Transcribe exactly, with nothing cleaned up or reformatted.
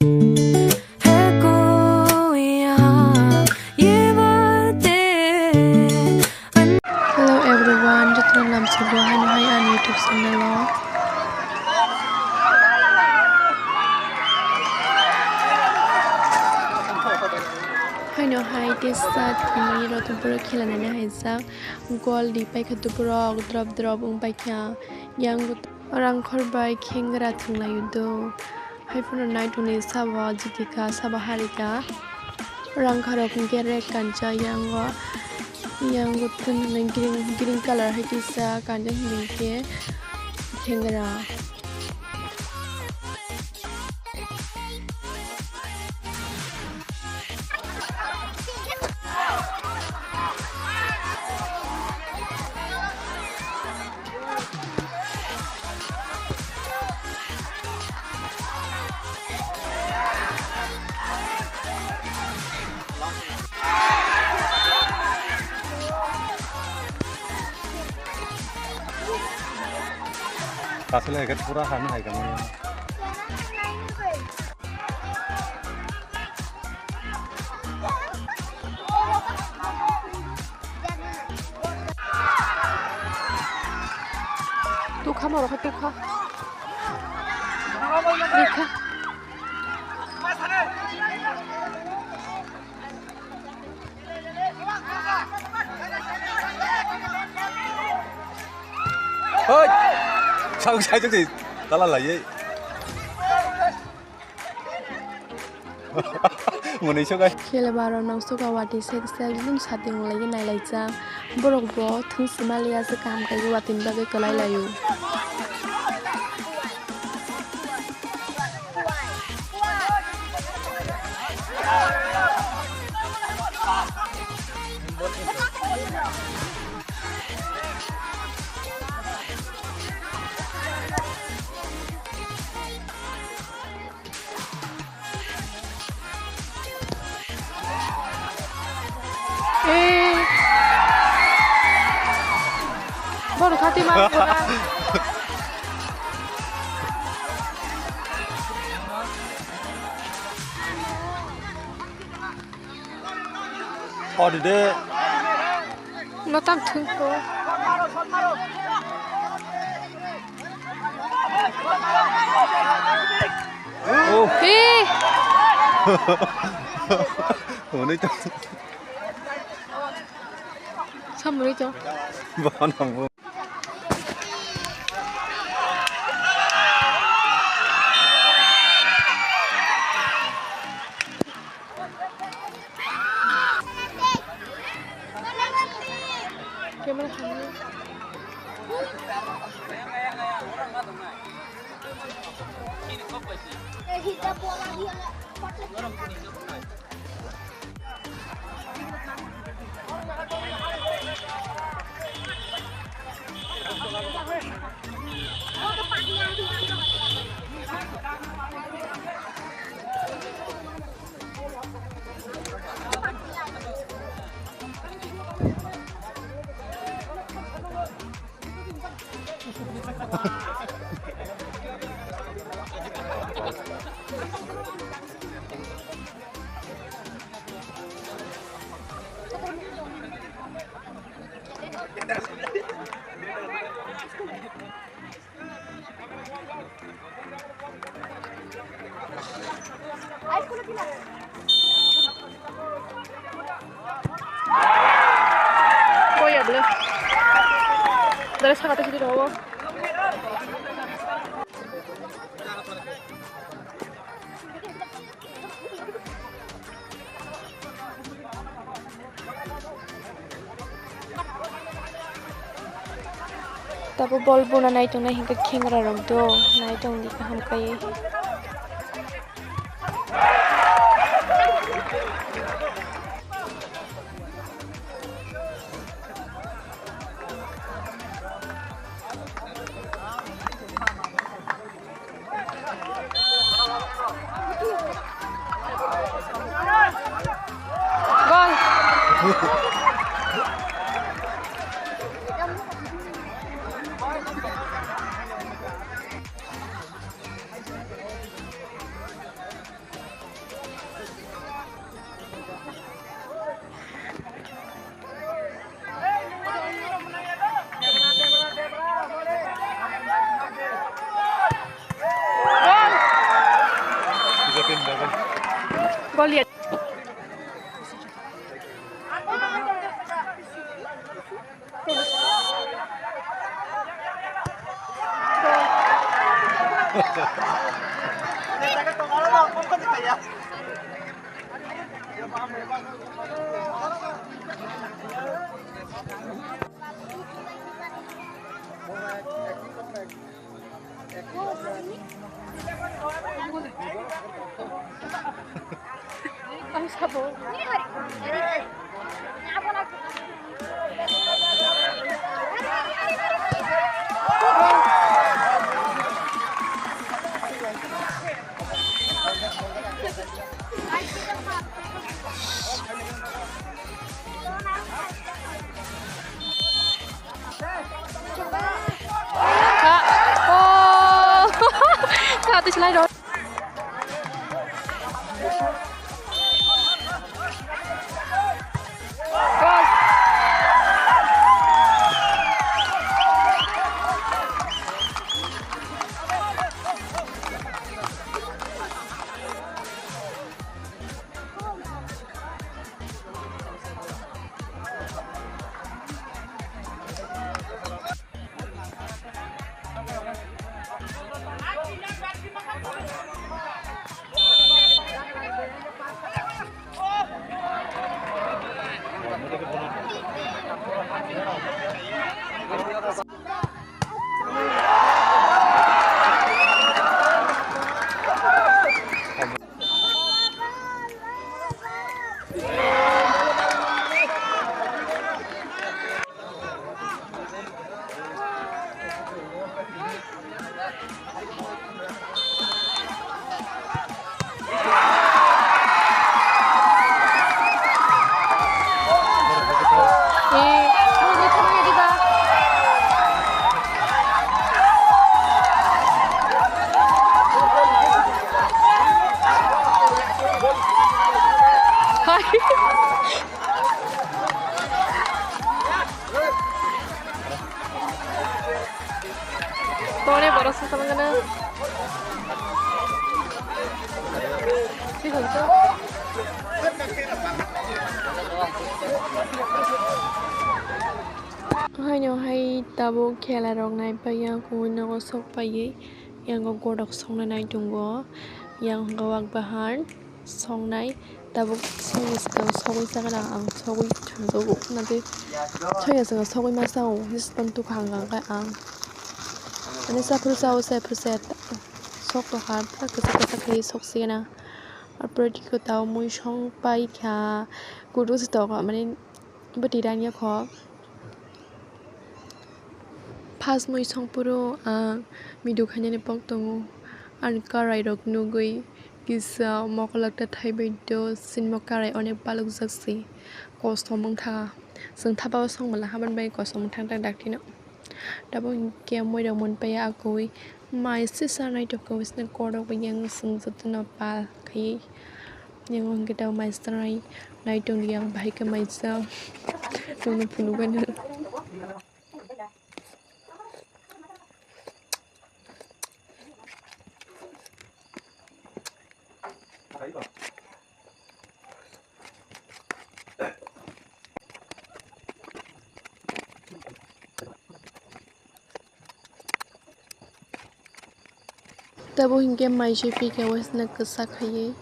Hello everyone, jotono lamsogo haino hai ani YouTube channel o. Haino hai tesa tini rotopuro khela nani hai jak gol di paikha tuborok drop drop wng paikha yang rangkhor bai khengra thwnglaio do. Haiphano naitongni sabo jitika sabo harika. Rangkharok hwnkhe red kanjak yango, yango tini green, green colour hai kisa kanjak hinkhe khengra. Asli hai khe pura hani hai khe mani. Tukha, morok khe tukha. Rikha. Hoi! Sang sai jok si tala lai. Mwnwi sogai. Khela baro nang soga wati sek sek jun sating lai nai lai cha. Borok bo thung sima liya se kaham kai wati ni bagwi kwlai laio. Eh. Bono khati ma pura. Odi de. No tam thung ko. Oh. Eh. Hwnwi to. Samrwi to. Bono bo. Camera hamya. Koya bole. Dale saka ta sidi rogo. Tabo bol buna nai tongnai hinkhe khengra rok do nai tongdi kaham kaiwi. Gol. Gol ya. Ka, oh. Ka, twi slai rw. Tore borok saka mangana. Haino hai tabuk khela rok nai paiya, kungwi nogo sok paiwi yango godok songna nai tongo, yang hwnkhe wak bahar. Songnai tabuk songni swkang sogwi chakhe na ang sogwi thangjago, natwi soya chwngno sogwi ma sao, hispan tukha hwnka hwnkhe ang. Ani saphuru sao, saphuru se sok tokha, pura kwchak kwchak khe sok sigena. Apore tei kwtal mui song pai kha, kutung se tokha, mane bwtwi rang ya kho. Phas mui songphuru ang midu khainani pok tongo. Ani karai rok nugwi kisa mokolok ta thaibai do, sinmo karai onek balokjak se. Kosom wngkha. Chwng thapa o song mala habani bagwi kosom wngkha ta daktino. Tabuk hinkhe mui rok mun paiya akui. Mai sisa naithok khe wisna kokrok bai yang chwng jotono pal khai. Yang hinkhe ta mai sisa nai, nai tongdi yang bahai khe mai sisa. Chwngno phunukgwino. Tabuk hinkhe mai se phi khe waisna kwchak khaiwi.